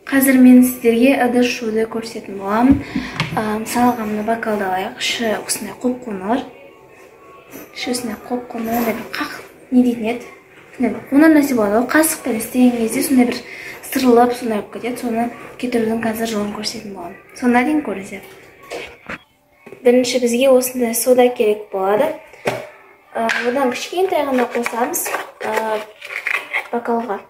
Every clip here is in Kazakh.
Қазір мен сіздерге ыдыс жууды көрсететін боламын. Мысалға, мына бокалды алайық. Іші осындай қоп-қоңыр. Іші осындай қоп-қоңыр, андай бір қақ, не дейтін еді? Сондай бір қоңыр нәрсе болады ғой. Қасықпен істеген кезде сондай бір сырылып, сондай болып кетеді. Соны кетірудің қазір жолын көрсететін боламын. Сонда дейін көріңіздер. Бірінші бізге осындай сода керек болады. Одан кішкентай ғана қосамыз бокалға.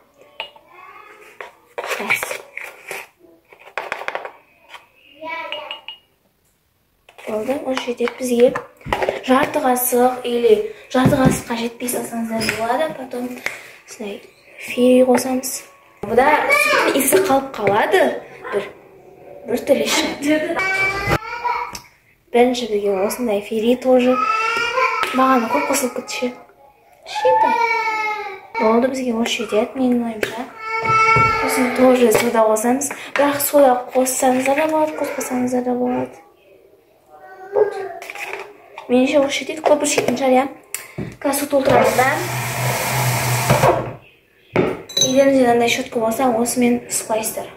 Болды, осы жетеді бізге. Жарты қасық или жарты қасыққа жетпей салсаңыздар болады. Потом осындай фери қосамыз. Бұда сүттің иісі қалып қалады. Бір түрлі шығады. Бірінші бізге осындай фери тоже. Маған көп қосылып кетті ше. Кішкентай. Болды, бізге осы жетеді менің ойымша. Сосын тоже сода қосамыз. Бірақ сода қоссаңыздар да болады, қоспасаңыздар да болады. Болды. Меніңше осы жетеді, көп бір жететін шығар, иә. Қазір су толтырамыз да. Үйлеріңізде мынандай щетка болса, осымен ысқылайсыздар.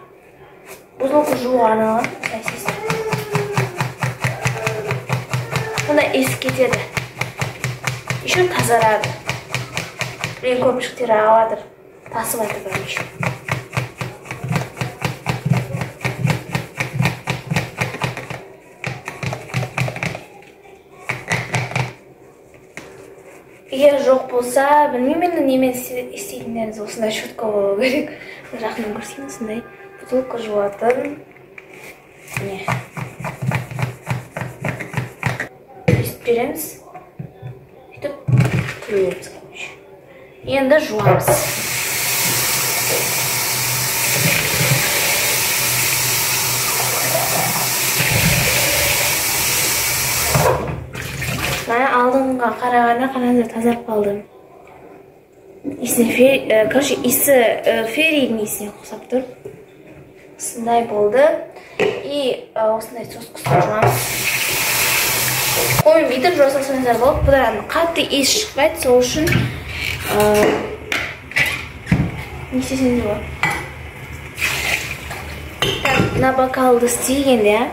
Бутылка жууға арналған, ысқылайсыздар. Сонда иіс кетеді. Еще тазарады. Блин, көпшіктер ағып жатыр. Тасып жатыр, короче. Егер жоқ болса, білмеймін енді немен істейтіндеріңіз, осындай щетка болу керек. Жақыннан көрсетейін, осындай бутылка жуатын. Міне. Өйстіп береміз. Сөйтіп түреміз, короче. Енді жуамыз. Мына алдыңға қарағанда қараңыздар, тазарып қалды. Иісіне короче, иісі феридің иісіне ұқсап тұр. Осындай болды. И осындай соскісін жуамыз. Қолмен бүйтіп жуа салсаңыздар болады. Бұдан қатты иіс шықпайды, сол үшін не істесеңіз болады. Так, мына бокалды істегенде,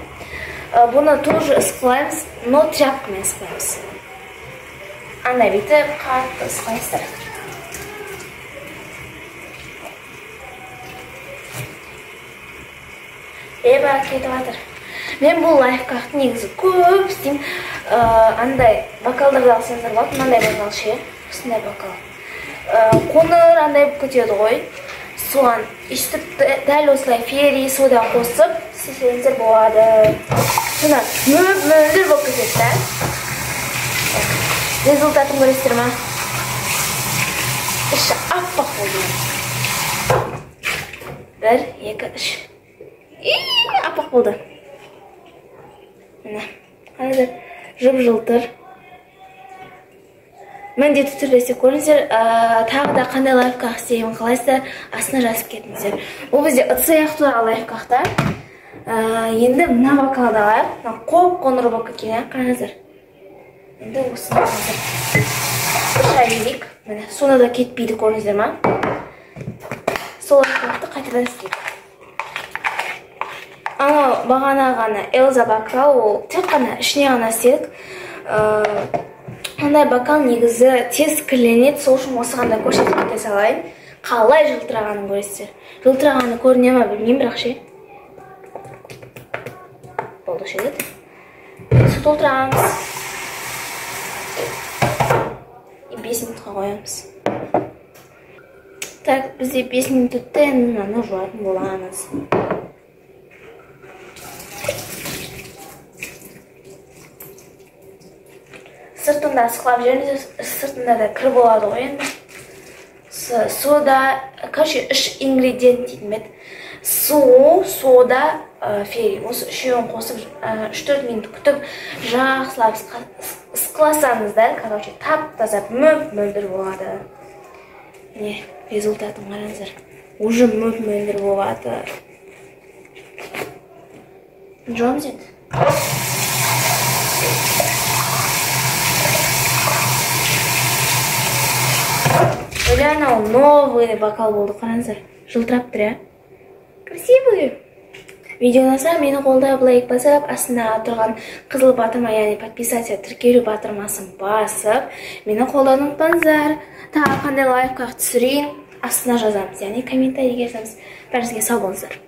бұны тоже ысқылаймыз, но тряпкамен ысқылаймыз. Андай бүйтіп қатты ысқылайсыздар. Еба, кетіп жатыр. Мен бұл лайфхакты негізі көп істеймін. Андай бокалдарды алсаңыздар болады. Мынандай бокал ше, осындай бокал. Қоңыр андай болып кетеді ғой. Соған өйстіп дәл осылай фери сода қосып істесеңіздер болады. Сонда мөп-мөлдір болып кетеді да. Результатын көресіздер ма? Іші аппақ болды. 1, 2, 3. Аппақ болды. Міне, қараңыздар, жып-жылтыр. Міндетті түрде істеп көріңіздер. Тағы да қандай лайфхак істегенін қалайсыздар, астына жазып кетіңіздер. Бұл бізде ыдыс аяқ туралы лайфхак та. Енді мына бокалды алайық. Мына қоп-қоңыр болып кеткен, ә, қараңыздар. Енді осыны қазір бір шай берейік. Міне, сонда да кетпейді, көрдіңіздер ма? Сол лайфхакты қайтадан істейік. Анау бағана ғана Элза бокал, ол тек қана ішіне ғана істедік. Андай бокал негізі тез кірленеді, сол үшін осыған да көрсетіп кете салайын. Қалай жылтырағанын көресіздер. Жылтырағаны көріне ма білмеймін, бірақ ше. Болды, жетеді. Су толтырамыз. И 5 минутқа қоямыз. Так, бізде 5 минут өтті, енді мынаны жуатын боламыз. Сыртында ысқылап жіберіңіздер, сыртында да кір болады ғой енді. Сода, короче, үш ингредиент дейтін бе еді. Су, сода, фери. Осы үшеуін қосып, үш-төрт минут күтіп, жақсылап ысқыласаңыздар, короче, тап-таза мөп-мөлдір болады. Міне, результатын қараңыздар. Уже мөп-мөлдір болады. Жуамыз енді. Анау новый бокал болды, қараңыздар. Жылтырап тұр, иә? Красиво! Бұл видео ұнаса, мені қолдап, лайк басып, астындағы тұрған қызыл батырма, яғни подписаться, тіркелу батырмасын басып, мені қолдауды ұмытпаңыздар. Тағы қандай лайфхак түсірейін, астына жазамыз, яғни комментарийге жазамыз. Бәріңізге сау болыңыздар.